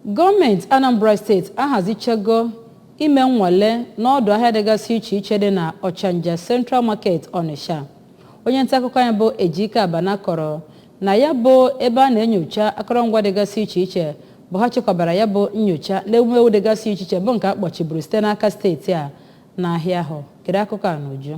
Gọọmenti Anambra Steeti ahazichago ime nnwale n'ọdụ ahịa dịgasị iche iche dị na Ọchanja Central Market, Ọnịsha. Onye nta akụkọ anyị bụ Ejike Abana kọrọ na ya bụ ebe a na-enyocha akụrụngwa dịgasị iche iche bụ ha chịkọbara ya bụ nyocha na ewumewu dịgasị iche iche bụ nke a kpọchiburu site n'aka steeti a n'ahịa ahụ. Kedu akụkọ a n'uju?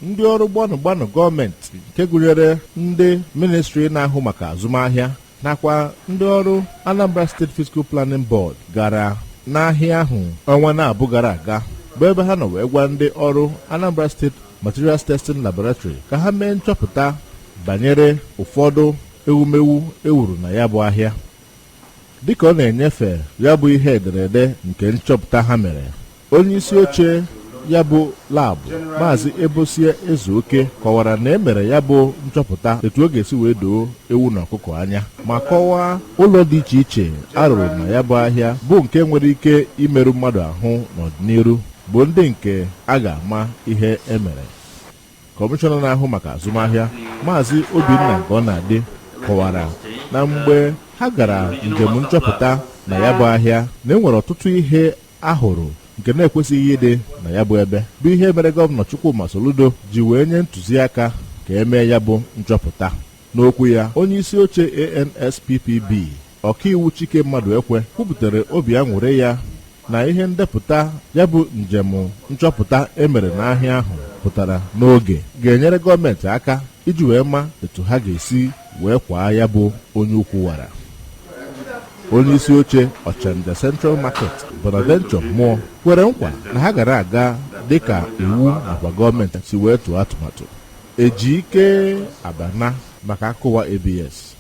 Ndị ọrụ gbanụ gbanụ gọọmenti, nke gụnyere ndị ministri na-ahụ maka azụmahịa nakwa ndị ọrụ Anambra State Physical Planning Board, gara n'ahịa ahụ ọnwa na-abụ gara aga, bụ ebe ha nọ wee gwa ndị ọrụ Anambra State Materials Testing Laboratory ka ha mee nchọpụta banyere ụfọdụ ewumewu ewuru na ya bụ ahịa. Dịka ọ na-enyefe ya bụ ihe ederede nke nchọpụta ha mere, onye isi oche ya bụ labụ, Maazị Ebosie Ezeoke, kọwara na e mere ya bụ nchọpụta etu ọ ga-esi wee doo ewu na ọkụkọ anya, ma kọwaa ụlọ dị iche iche a rụrụ na ya bụ ahịa bụ nke nwere ike imerụ mmadụ ahụ n'ọdịnihu, bụ ndị nke a ga-ama ihe emere. Kọmishọna na-ahụ maka azụmahịa, Maazị Obinna Ngonadi, kọwara na mgbe ha gara njem nchọpụta na ya bụ ahịa, na enwere ọtụtụ ihe a hụrụ nke na-ekwesịghị ịdị na ya bụ ebe, bụ ihe mere Gọvanọ Chukwuma Soludo ji wee nye ntụziaka ka emee ya bụ nchọpụta. N'okwu ya, onye isi oche ANSPPB, Ọkaiwu Chike Mmadụ Ekwe, kwupụtara obi aṅụrị ya na ihe ndepụta ya bụ njem nchọpụta emere n'ahịa ahụ pụtara n'oge ga-enyere gọọmenti aka iji wee ma etu ha ga-esi wee kwaa ya bụ onye ukwu wara. Onye isi oche Ọchanja Central Market, Bonaventure Mmụọ, kwere nkwa na ha gara aga dịka iwu nakwa gọọmenti si wee tụọ atụmatụ. Ejike Abana maka akụwa ABS.